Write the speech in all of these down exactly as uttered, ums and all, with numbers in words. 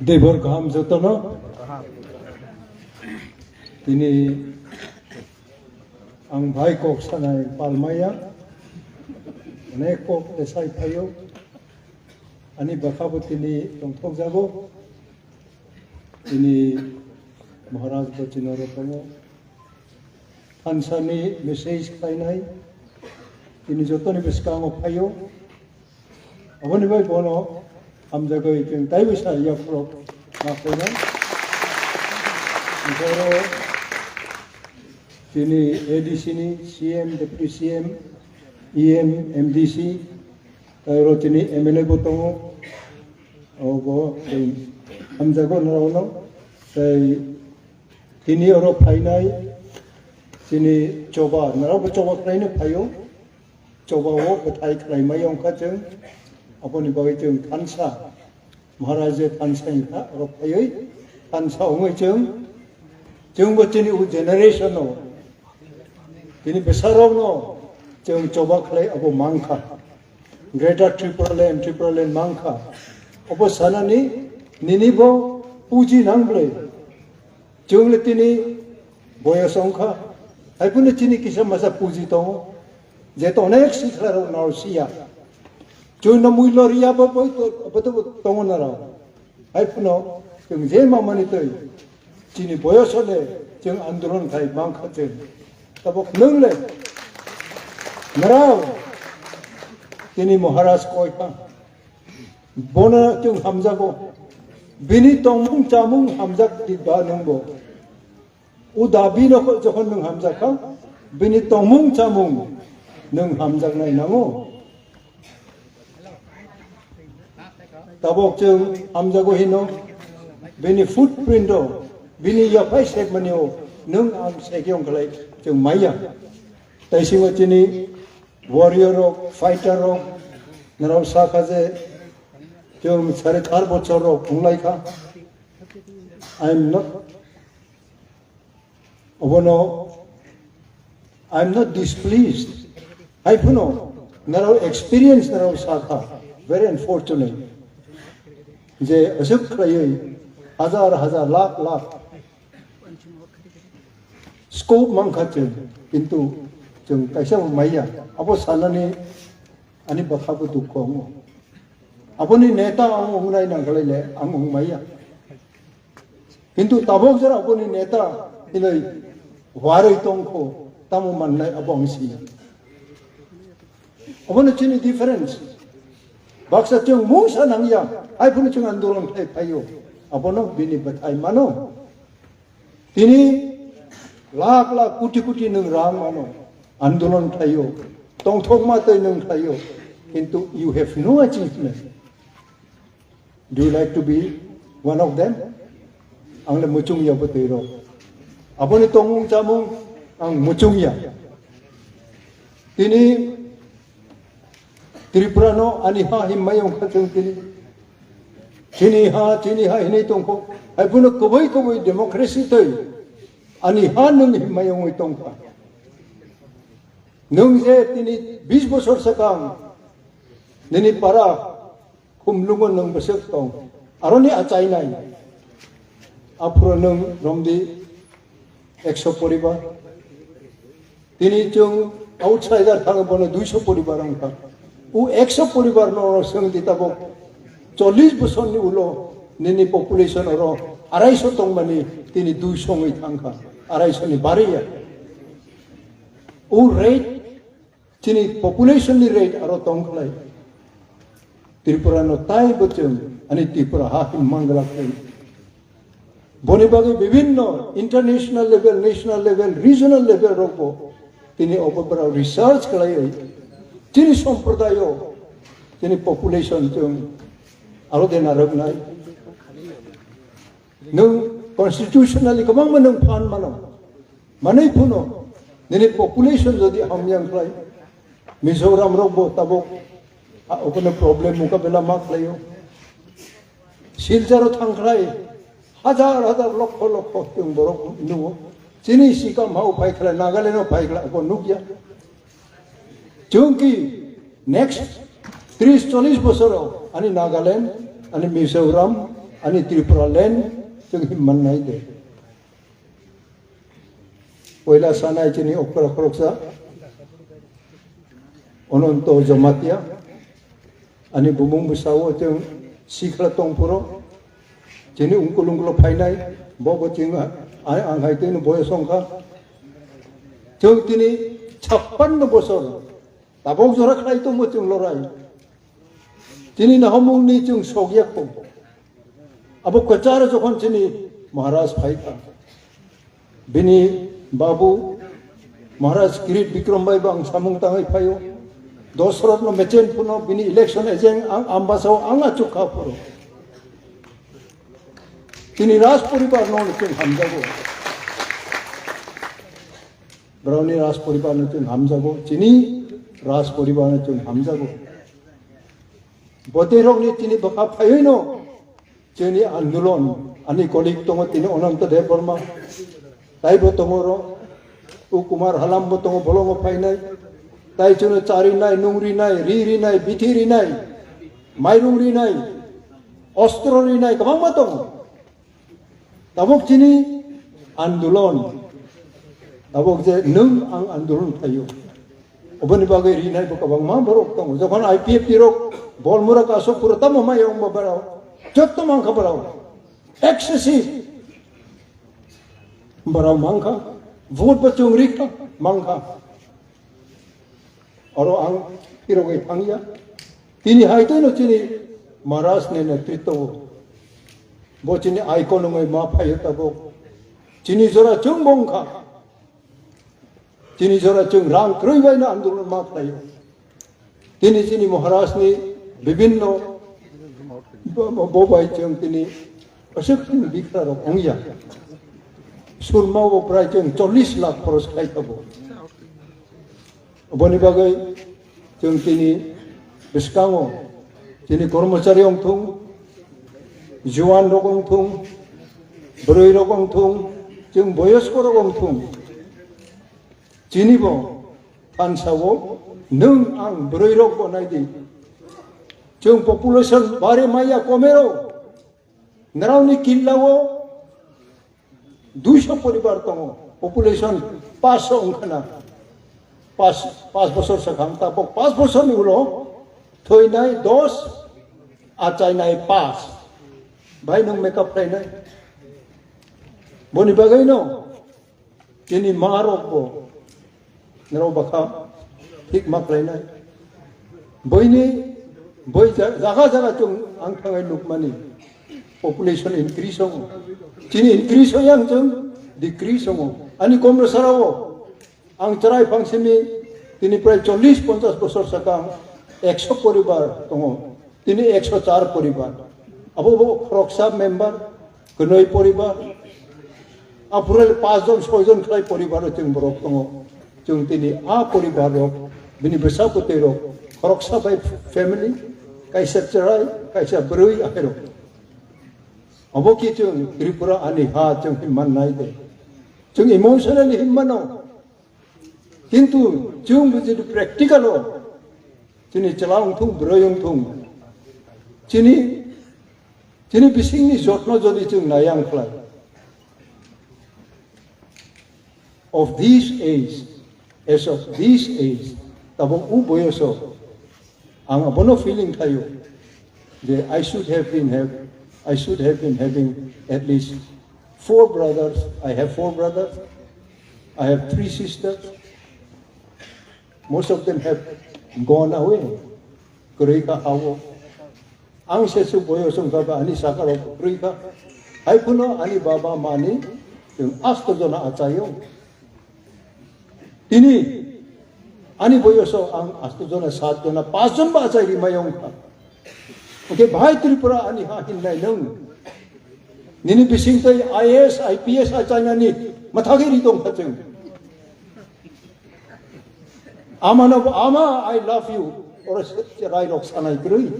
Debor kaham jotono. Tini ang bai kok sanai palmaya. Onek kok desai phaio. Ani bwkhabo tini tongthokjago. Tini Maharaj bo chinoro tongo. Thansa ni message khlainai. Tini jotoni bwskango phaio. Aboni bai bono hamjagwi chwng taibo sa yaphro ma khlainai. Onkhe oro tini A D C ni C M, Deputy C M, E M, M D C, tei oro tini M L A bo tongo. Obo tei hamjago norokno. Tei tini oro phainai chini choba, norokbo choba khlaino phaio. Choba o bwthai khlai mai wngkha chwng. Aboni bagwi chwng thansa, Maharaj je thansa wngkha, oro phaiwi thansa wngwi chwng, chwngbo chini o generation o, chini bwsarokno chwng choba khlai abo mankha. Greater Tripura Land, Tripura Land mankha. Obo sanani nini bo puji nang bwlwi. Chwng le tini boyos wngkha. Hai phano chini kisa masa puji tongo. Je to onek sikla rok naro siya. Chwng no mui loriya bo bo to bo to tongo naro. Hai phano chwng je mamani twi chini boyos le chwng andolon khai mankha chwng. Tabok nwng le naro tini Maharaj koi kha. Bono chwng hamjago. Bini tongmung chamung hamjak di ba nwngbo. O dabi no jokhon nwng hamjak kha, bini tongmung chamung nwng hamjaknai nango. Tabok chwng hamjago hino, bini footprint o, bini yaphai sekmani o nwng ang sekyong khlai chwng maya. Taisingo chini warrior rok, fighter rok, norok sakha je chwng sare char bochor rok wnglaikha. I am not, obono, I am not displeased. Hai phano norok experience norok sakha, very unfortunate. Je aswk khlaiwi hajar hajar lakh lakh scope mankha chwng, kintu chwng kaisa bo maya. Abo sanani ani bwkha bo dukho wngo. Aboni neta ang wngnai nangkhlai le ang wngmaya. Kintu tabok jora aboni neta hinoi waroi tongkho tamo mannai abo ang siya. Abono chini difference. Baksa chwng mungsa nangya, hai phano chwng andolon khlai phaio. Abono bini bwthai mano. Tini lakh lakh koti koti nwng rang mano, andolon khlaio, tongthokma tei nwng khlaio, kintu you have no achievement. Do you like to be one of them? Ang le muchung ya bwtwi rok. Aboni tongmung chamung ang muchung ya. Tini Tripura no ani ha himma yong kha chwng tini. Chini ha, chini ha hinwi tongkho. Hai phano kubui kubui democracy twi ani ha nwng himma yongwi tongkha. Nwng je tini bis bosor swkang nini para khumlungo nwng bwswk tong. Aroni achainai. Aphuru nwng romdi ekso poribar. Tini chwng outsider thangwi bono duiso poribar wngkha. O ekso poribar no oro swngdi tabok chollish bosorni ulo nini population oro araiso tongmani tini duiso wngwi thangkha. Araisoni bariya. O rate chini population ni rate aro tong khlai. Tripura no tai bo chwng ani Tripura ha hin mangla khlai. Boni bagwi bibhinno international level, national level, regional level rok bo tini obo bwrok research khlaiwi chini somprodayo chini population chwng aro de narwknai. Nwng constitutionally kwbangma nwng phan mano. Manwi phano nini population jodi hamya wngkhlai, Mizoram rok bo tabok a-, obono problem mukabela ma khlaio. Silcharo thangkhlai hajar hajar lokho lokho chwng borok nugo. Chini sikam hao phaikhlai, Nagaland o phaikhlai, abo nukya. Chwngki next tris chollish bosoro ani Nagaland, ani Mizoram, Ani Tripura land chwng him mannai de. Poila sanai chini okra khoroksa Ononto Jamatia. Ani bumung bwsao chwng sikla tongphuru. Chini ungkul ungkulo phainai, bo bo chwng a-, a-, ang hai tini boyos wngkha. Chwng tini chappanno bosor. Tabok jora khlai tongbo chwng lorai. Chini nahomungni chwng sokya kho. Abo kwcharo jokhon chini Maharaj phaikha. Bini babu Maharaj Kirit Bikram bai bo ang samung tangwi phaio. Dosrotno mechen phuno bini election agent ang Ambasao ang achuk kha phuru. Chini Raj poribar no chwng hamjago. Borokni Raj poribar no chwng hamjago. Chini Raj poribar no chwng hamjago. Bwtwi rokni chini bwkha phaiwi no chini andolon, ani colleague tongo tini Ananta Debbarma, taibo tongo oro, U Kumar Halam bo tongo, bolongo phainai, tai chwngno charinai, nungrinai, ri rinai, bithi rinai, mairung rinai, ostro rinai, kwbangma tongo. Tabuk chini andolon, tabuk je nwng ang andolon khlaio, oboni bagwi rinai bo kwbangma borok tongo. Jokhon I P F T rok Bormura kaso pura tamo maya wngba borok, jotto mankha borok, excessive borok mankha, vote bo chwng rikha mankha. Oro ang phirogwi thangya. Tini hai tei no chini Maharaj ni netritwo bo chini icon wngwi ma phaio tabuk. Chini jora chwng bo wngkha. Chini jora chwng rang kwrwi bai no andolon ma phaio. Tini chini Maharaj ni bibinno bo, bo, bo bai chwng tini aswk chini bikra rok wngya. Surma bo prai chwng chollish lakh khoros khai tabuk. Oboni bagwi chwng tini bwskango chini kormochari wngthung, juan rok wngthung, bwrwi rok wngthung, chwng boyosko rok wngthung. Chini bo thansa o nwng ang bwrwi rok bo nai di. Chwng population bare maya komero. Nrao ni killa o duiso poribar tongo, population paanch sho wngkha na. Paanch, paanch bosor swkang, tabok paanch bosor ni ulo thwinai dos, achainai paanch. Bhai, nwng make up khlainai. Boni bagwi no chini ma rok bo nrao bwkha thik ma khlainai. Boini, boi ja-, jaga jaga chwng ang thangai nukmani population increase wngo. Chini increase wngyang chwng decrease wngo. Ani Komrasarao ang chwrai phangsimi tini prai chollish ponchash bosor sakang ekso poribar tongo. Tini ekso char poribar. Abo bo khoroksa member, kwnwi poribar. Aphuru paanch jon, soi jon khlai poribar o chwng borok tongo. Chwng tini a poribar rok, bini bwsa bwtwi rok, khoroksa bai family, kaisa chwrai, kaisa bwrwi ahairok. Abo khe chwng Tripura ani ha chwng himman nai de. Chwng emotionally himmano. Kintu chwng bo jodi practical o chini chwla wngthung, bwrwi wngthung, chini, chini bisingni jotno jodi chwng nai ang khlai, of this age, as of this age, tabuk o boyoso ang abono feeling khlaio je I should have been have, I should have been having at least four brothers. I have four brothers. I have three sisters. Most of them have gone away. Kwrwi kha hao. Ang se su boyos wngkha ba ani saka rok kwrwi kha. Hai phano ani baba mani chwng asto jona achaio. Tini ani boyoso ang asto jona, sat jona, paanch jon ba achai rimai wngkha. Hwnkhe bhai Tripura ani ha hinnai nwng. Nini bising tei I A S, I P S achainani mathagwi ri tongkha chwng. Amano bo, "Ama, I love you." Oro se, se rai rok sanai kwrwi.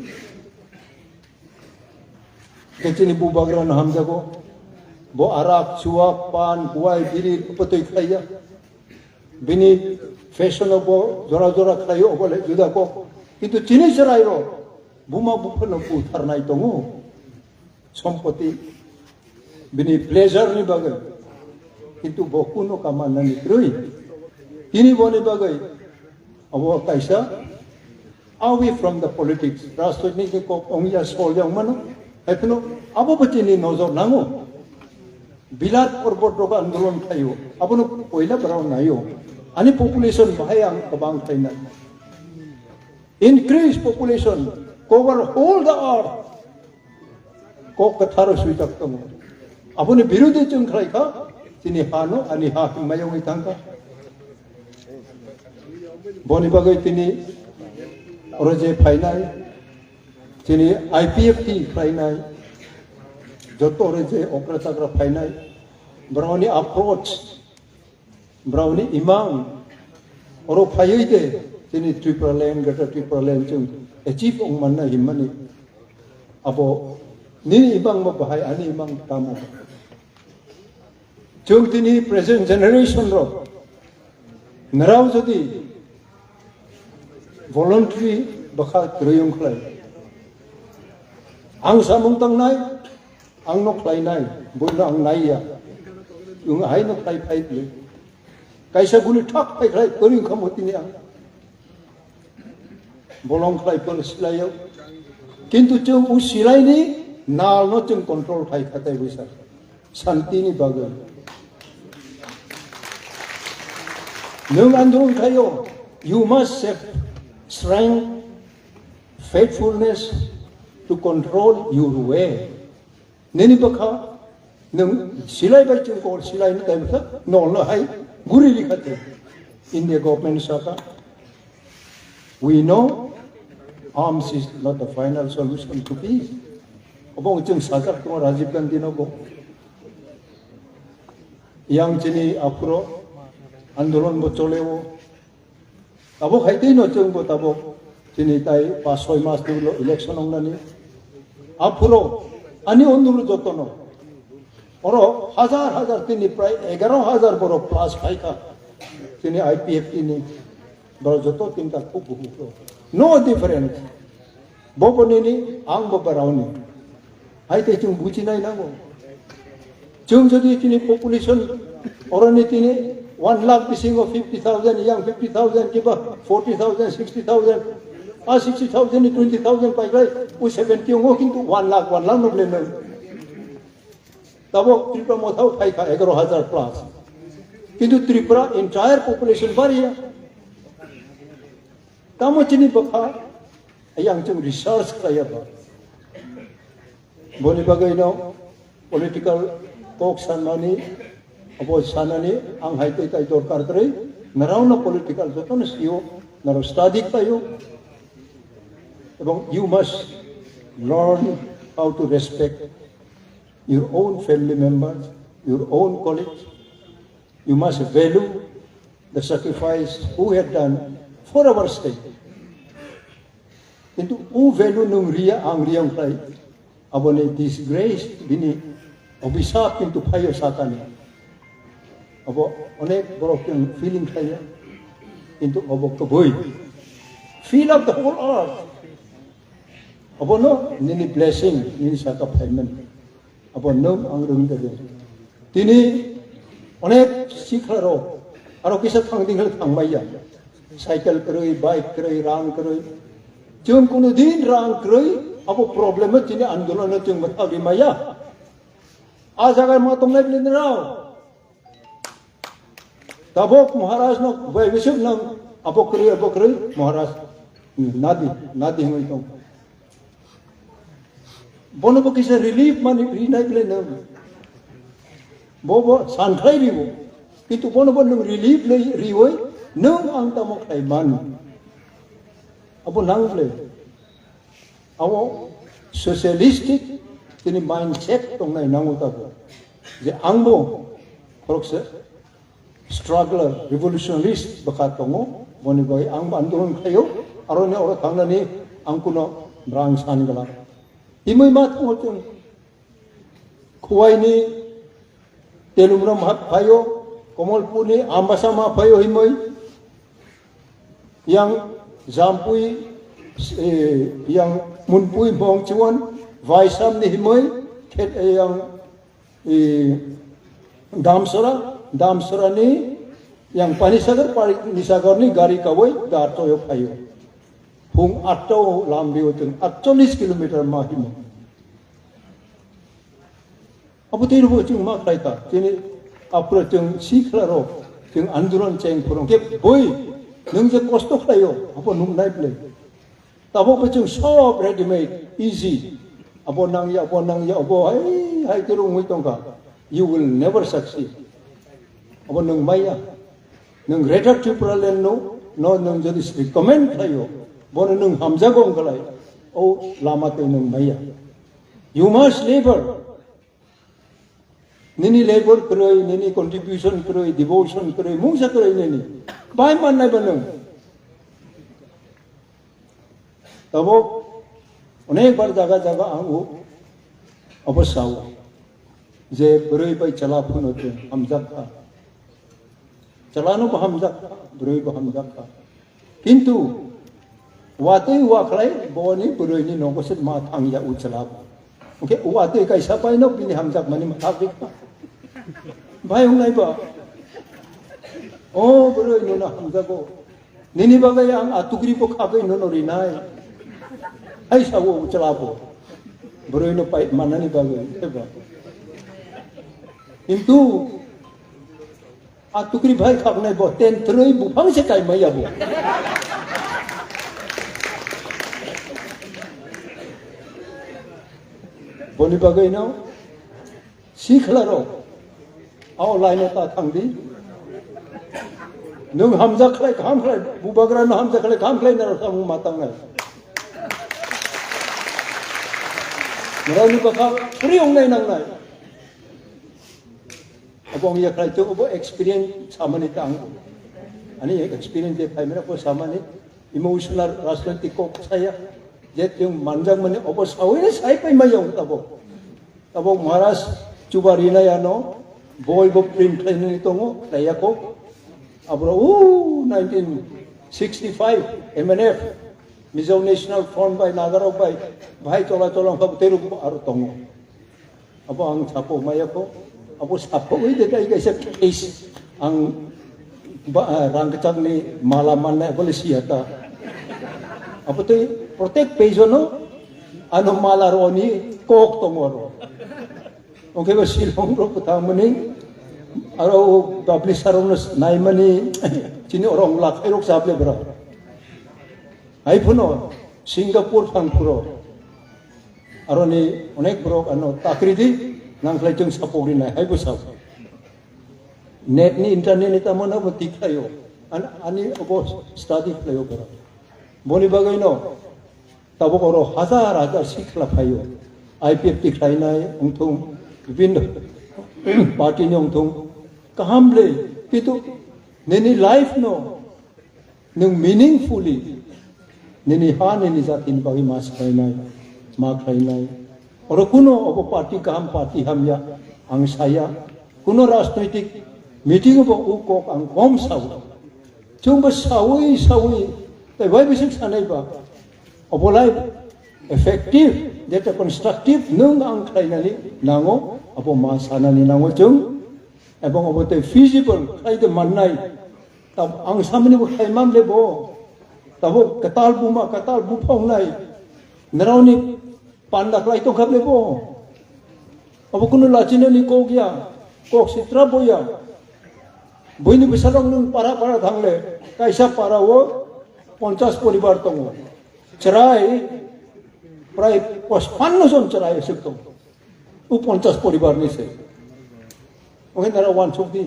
Khe chini bubagra no hamjago. Bo arak, chuwak, pan, buwai, biri, bwtwi khlaiya. Bini fashion o bo jora jora khlaio, obo le juda kok. Kintu chini chwrai rok buma buphano butharnai tongo. Sompoti, bini pleasure ni bagwi, kintu bo kuno kamanani kwrwi. Tini boni bagwi abo kaisa away from the politics, rajniti ni kok ongya solya wngmano, haiphano abo bo chini nojor nango. Bilat porbot rok andolon khlaio, abono poila borok naio. Ani population bahai ang kwbang khlainai. Increase population, cover whole the earth. Kok kwtharo swijak tongo. Aboni birodhi chwng khlai kha, chini ha no ani ha hwnmaya wngwi thang kha. Boni bagwi tini oro je phainai, chini I P F T khlainai, joto oro je okra chakra phainai, borokni approach, borokni imang oro phaiwi de chini Tripura land, Greater Tripura land chwng achieve wng manna himmani abo nini imang bo bahai, ani imang tamo. Chwng tini present generation rok nrao jodi voluntary bwkha kwrwi wng khlai, ang samung tangnai, ang no khlainai, boino ang naiya, wng hai no khlai phai bwlwi. Kaisa guli thak phai khlai kwrwi wng kha mo tini ang. Bolong khlai phano silaio. Kintu chwng o silaini nal no chwng control khai kha tai buisa. Shanti ni bagwi. Nwng andolon khlaio, you must have strength, faithfulness to control your way. Nini bwkha nwng silai bai chwng kok silai no tai bwkha nol no hai guri ri kha te. India government saka, we know arms is not the final solution to peace. Obo chwng sajak tongo Rajiv Gandhi no bo. Yang chini aphuro andolon bo choleo. Tabok hai tei no chwng bo tabok chini tai pas soi mas ni ulo election wngnani. Aphuro ani ondolo jotono oro hajar hajar tini prai egaro hajar borok plus khai kha. Chini I P F T ni borok joto tinta khuk buhuk rok. No difference. Bo bo nini, ang bo borokni. Hai tei chwng bujinai nango. Chwng jodi chini population oroni tini one lakh bisingo fifty thousand, yang fifty thousand kiba forty thousand, sixty thousand, a sixty thousand ni twenty thousand pai khlai, o seventy ongo kintu one lakh, one lakh no blenai. Tabok Tripura Motha o phai kha egaro hajar plus. Kintu Tripura entire population bariya. Tamo chini bwkha, ayang chwng research khlaiya ba. Boni bagwi no political talk sanmani, abo sanani ang hai tei tai dorkar kwrwi, narao no political jotono sio, narao study khlaio. Ebong you must learn how to respect your own family members, your own colleagues. You must value the sacrifice who had done for our state. Kintu o value nwng riya, ang riya wngkhlai, aboni disgrace, bini obisap kintu phaio sakani. Abo onek borok chwng feeling khlaiya, kintu abo kwbui. Fill up the whole earth. Abono nini blessing, nini saka phaimani. Abo nwng ang rwngwi rw. Tini onek sikla rok aro kisa thang ding hal thang maya. Cycle kwrwi, bike kwrwi, rang kwrwi. Chwng kuno din rang kwrwi, abo problem o tini andolon o chwng bwthagwi maya. A jaga ma tongnai bini rao. Tabok Maharaj no bai bisik nang abo kwrwi, abo kwrwi, Maharaj nadi, nadi hwnwi tong. Bono bo kisa relief mani rinai bwle nang. Bo bo sankhlai ribo. Kintu bono bo nung relief le riwoi nung ang tamo khlai man. Abo nang bwle. Abo socialistic tini mindset tongnai nango tabo. Je angbo khoroksa struggler, revolutionist bwkha tongo, boni bagwi ang andolon khlaio, aroni oro thangnani ang kuno brang san glak. Himwi ma thango chwng Khowai ni Telumram ha phaio, Kamalpur ni Ambasa ma phaio himwi, yang Jampui, eh, yang Munpui Mongchiwan, Vaisam ni himwi, Khe-, yang, i, Damsora, Damsora ni yang Panisagar, Panisagar ni gari kawai Gartoyo phaio. Phung atta o lam rio chwng aatchollish kilometer ma himo. Abo tei rwbo chwng ma khlai kha. Chini aphuru chwng si khlaro, chwng andolon cheng phuru khe boi nwng je kosto khlaio, abo nwng nai bwlai. Tabuk bo chwng sob ready made, easy. Abo nangya, abo nangya, abo hai, hai khe rwngwi tongkha. You will never succeed. Abo nwng maya. Nwng Greater Tipraland no, no nwng jodi recommend khlaio, bono nwng hamjago wngkha lai. O lama tei nwng maya. You must labor. Nini labor kwrwi, nini contribution kwrwi, devotion kwrwi, mungsa kwrwi nini. Bai mannai ba nwng. Tabuk onek bar jaga jaga ang o abo sao je bwrwi bai chwla phano tei hamjak kha. Chwlano bo hamjak kha, bwrwi bo hamjak kha. Kintu watwi wakhlai boni bwrwini nogo se ma thangya o chwla bo. Hwnkhe watwi kaisa bai no bini hamjakmani mwthak rikha. Bai wngnai ba? O bwrwi nono hamjago. Nini bagwi ang a tukri bo khagwi nono rinai. Hai sao o chwla bo. Bwrwi no pai manani bagwi, eba. Kintu a tukri bai khaknai bo ten thrwi buphang se kai maya bo. Boni bagwi no sikla rok. Ao laino ta thangdi. Nwng hamjak khlai, kaham khlai, bubagra no hamjak khlai, kaham khlai naro samung ma tangnai. Naraoni bwkha phuri wngnai nangnai. Abo wngya khlai to, abo experience samani tang. Ani experience de phaimani ko samani, emotional, rajnaitik kok saya. Je tiyung manjak mani obo sawi sai pai ma yang tabo. Tabo Maharaj chuba rinai ano boi bo print khlainani tongo, khlaiya kho. Abro o nineteen sixty-five M N F, Mizo National Front bai Nagarok bai, bai chola chola kha bwtwi rok aro tongo. Abo ang sapo maya kho, abo sapo wi de tai kaisa case ang ba, ah, rang kachak ni mala mannai abo le siya ta. Abo tei protect page no ano mala ro ni kok tongo ro. Oke ba silong ro kutha mani aro babli sarong no nai mani chini orang lakhai rok sable bra. Hai phuno Singapore thang phuro. Aroni onek borok ano takri di, nang khlai chwng sapo rinai, hai bwsa. Net ni internet ni tamo nabo tik khlaio. An-, ani obo study khlaio borok. Boni bagwi no tabuk oro hajar hajar sikla phaio. I P F T khlainai wngthung, bibinno party ni wngthung, kaham le, kintu nini life no nwng meaningfully nini ha nini jatini bagwi ma swlainai, ma khlainai. Oro kuno obo party kaham, party hamya ang saya. Kuno rajnoitik meeting bo o kok ang kom sao. Chwngbo sawi sawi tei bai bising sanai ba obolai effective, jeta constructive nwng ang khlainani nango, abo ma sanani nango chwng. Ebong obo tei feasible khlai de mannai. Tab ang samani bo khlai man le bo. Tabo katal buma, katal buphang nai. Naraoni panda khlai tong khap le bo. Obo kunu lachina ni kok ya. Kok sitra bo ya. Boini bwsarok nwng para para thang le. Kaisa para o ponchas poribar tongo. Chwrai prai pachpanno jon chwrai aswk tongo. O ponchas poribar ni se. Oke nara wansuk di.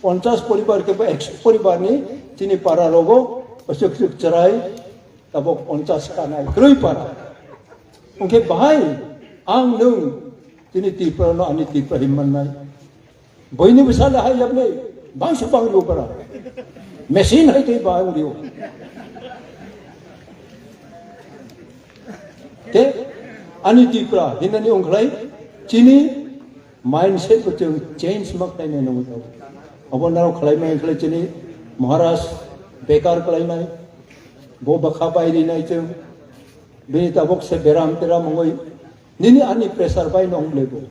Ponchas poribar ke ba ekso poribar ni chini para rogo aswk aswk chwrai tabok ponchas kanai kroi para. Oke bahai ang nwng chini Tripura no ani Tripura himman nai. Boini bwsa le hai yable bangsa bang rio para. Machine hai tei bang rio. Te ani Tripura hinani ongkhlai chini mindset bo chwng change ma khlainai nangwi tong. Abo naro khlaimai khlai chini Maharaj bekar khlainai, bo bwkha bai rinai chwng. Bini tabok se beram teram ongoi Nini ani pressure bai no wng le bo.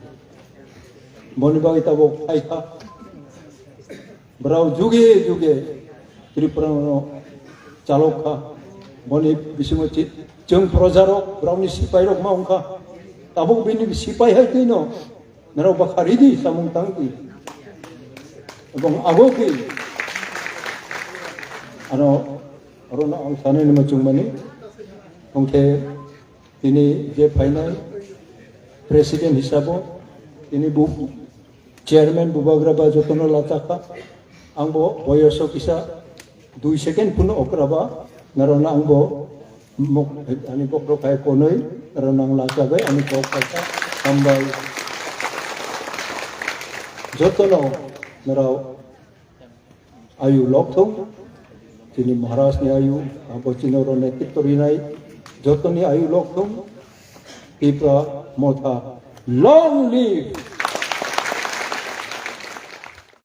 Boni bagwi tabuk phai kha. Borok juge juge Tripura no chalok kha. Boni bisingo chi-, chwng projarok, borokni sipairok ma wng kha. Tabuk bini sipai hai twi no norok bwkha ridi, samung tang di. Ebong abo khe ano orono ang sanani muchungmani. Hwnkhe tini je phainai president hisabo tini bu chairman bubagra ba jotono lachakha. Ang bo boyoso kisa dui second phano okra ba, narwkna ang bo mok-, ani bokrok hai konwi narwkna ang lachabai ani kok kaisa hambai. Jotono narwk ayu lok thung, chini Maharaj ni ayu, abo chini oro netritw rinai, jotoni ayu lok thung, Tipra Motha, long live!